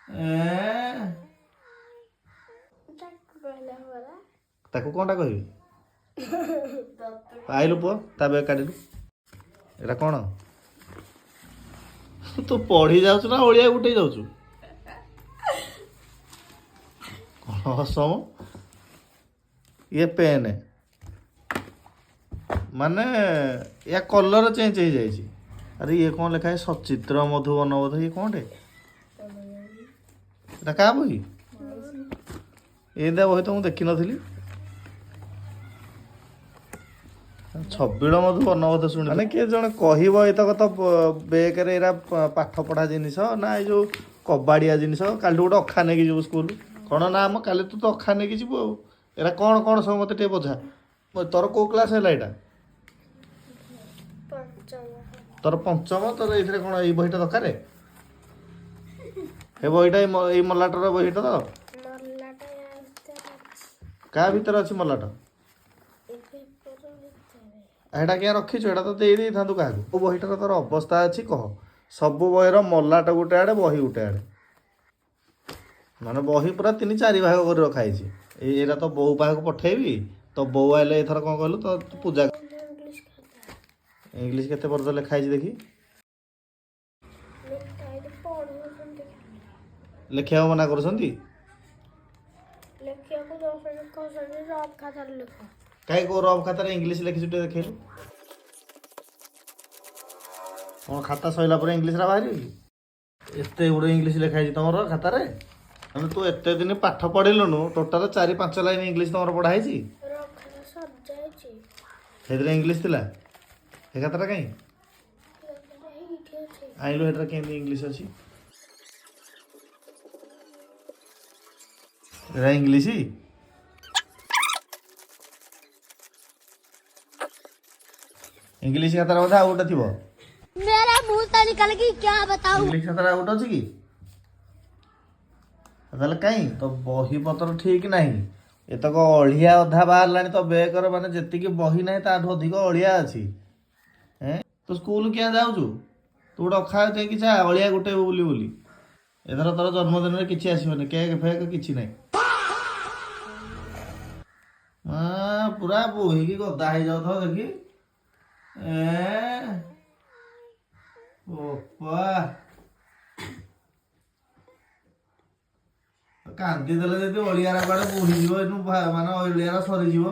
ଏ ତାକୁ କ'ଣଟା କହିବି? ଆଇଲୁ ପୁଅ, ତା ବେଗ କାଢ଼ିଲୁ। ଏଇଟା କ'ଣ? ତୁ ପଢ଼ି ଯାଉଛୁ ନା ଅଳିଆ ଗୋଟେଇ ଯାଉଛୁ? କ'ଣ ହସ ମ? ଇଏ ପେନ୍, ମାନେ ୟା କଲର୍ ଚେଞ୍ଜ ହେଇଯାଇଛି। ଆରେ, ଇଏ କ'ଣ ଲେଖା ହେଇଛି? ସଚିତ୍ର ମଧୁବନ ବୋଧେ। ଇଏ କ'ଣଟେ? ଏଟା କାହା ବହି? ଏମିତିଆ ବହି ତ ମୁଁ ଦେଖିନଥିଲି। ଛବିଳ ମଧୁ ବର୍ଣ୍ଣବୋଧ ଶୁଣି, ମାନେ କିଏ ଜଣେ କହିବ ଏତକ ତ ବେକରେ ଏରା ପାଠ ପଢ଼ା ଜିନିଷ ନା ଏଇ ଯୋଉ କବାଡ଼ିଆ ଜିନିଷ? କାଲିଠୁ ଗୋଟେ ଅଖା ନେଇକି ଯିବୁ ସ୍କୁଲ। କ'ଣ ନା ଆମ କାଲି ତୁ ତ ଅଖା ନେଇକି ଯିବୁ। ଆଉ ଏରା କ'ଣ କ'ଣ ସବୁ ମୋତେ ଟିକେ ବୁଝା। ତୋର କୋଉ କ୍ଲାସ୍ ହେଲା ଏଇଟା? ତୋର ପଞ୍ଚମ। ତୋର ଏଇଥିରେ କ'ଣ ଏଇ ବହିଟା ଦରକାର? ଏ ବହିଟା ଏଇ ମଲାଟର ବହିଟା ତ କାହା ଭିତରେ ଅଛି? ମଲାଟ ଏଇଟା କିଆ ରଖିଛୁ? ଏଇଟା ତ ଦେଇ ଦେଇଥାନ୍ତୁ କାହାକୁ। କୋଉ ବହିଟାର ତୋର ଅବସ୍ଥା ଅଛି କହ। ସବୁ ବହିର ମଲାଟ ଗୋଟେ ଆଡ଼େ, ବହି ଗୋଟେ ଆଡ଼େ, ମାନେ ବହି ପୁରା ତିନି ଚାରି ଭାଗ କରି ରଖା ହେଇଛି। ଏଇଟା ତ ବୋଉ ପାଖକୁ ପଠେଇବି। ତ ବୋଉ ଆଇଲେ ଏଥର କ'ଣ କହିଲୁ ତ ତୁ ପୂଜା। ଇଂଲିଶ କେତେ ପର୍ଯ୍ୟନ୍ତ ଲେଖା ହେଇଛି ଦେଖି। ଲେଖିବାକୁ ମନା କରୁଛନ୍ତି? ଲେଖିବାକୁ ଦଉଛନ୍ତି, କହୁଛନ୍ତି ରଫ୍ ଖାତାରେ ଲେଖ। କାହିଁ, କୋଉ ରଫ୍ ଖାତାରେ ଇଂଲିଶ ଲେଖିଛୁ ଟିକେ ଦେଖେଇଲୁ। କ'ଣ ଖାତା ସରିଲା ପରେ ଇଂଲିଶଟା ବାହାରିବ କି? ଏତେ ଗୁଡ଼େ ଇଂଲିଶ ଲେଖା ହେଇଛି ତମର ଖାତାରେ? ମାନେ ତୁ ଏତେ ଦିନ ପାଠ ପଢ଼ିଲୁନୁ, ଟୋଟାଲ ଚାରି ପାଞ୍ଚ ଲାଇନ୍ ଇଂଲିଶ ତମର ପଢ଼ା ହେଇଛି। ରଫ୍ ଖାତା ସରିଯାଇଛି। ସେଥିରେ ଇଂଲିଶ ଥିଲା? ସେ ଖାତାଟା କାହିଁ? ଏଇଠି ଅଛି। ଆଣିଲୁ। ହେଟାରେ କେମିତି ଇଂଲିଶ ଅଛି? ଏଟା ଇଂଲିଶ? ଇଂଲିଶ ଖାତାରେ ବୋଧେ ଆଉ ଗୋଟେ ଥିବ। मेरा मुंह से निकल गई, क्या बताऊं। ଇଂଲିଶ ଖାତାରେ ଆଉ ଗୋଟେ ଅଛି କି ତାହେଲେ? କାହିଁ ତ ବହି ପତ୍ର ଠିକ ନାହିଁ। ଏତକ ଅଳିଆ ଅଧା ବାହାରିଲାଣି ତ ବେକର, ମାନେ ଯେତିକି ବହି ନାହିଁ ତାଠୁ ଅଧିକ ଅଳିଆ ଅଛି। ଏଁ, ତୁ ସ୍କୁଲ କିଆଁ ଯାଉଛୁ? ତୁ ଗୋଟେ ଅଖା ଦେଇକି ଯା, ଅଳିଆ ଗୋଟେଇବୁ ବୁଲି ବୁଲି। ଏଥର ତୋର ଜନ୍ମଦିନରେ କିଛି ଆସିବନି, କେକ୍ ଫେକ୍ କିଛି ନାହିଁ। ମା, ପୁରା ବୋହିକି ଗଦା ହେଇଯାଉଥିବ ଦେଖି। ଏ ବୋପା, କାନ୍ଦି ଦେଲେ ଯଦି ଅଳିଆରା କୁଆଡ଼େ ବୋହିଯିବ ଏଇନୁ, ମାନେ ଅଳିଆରା ସରିଯିବ।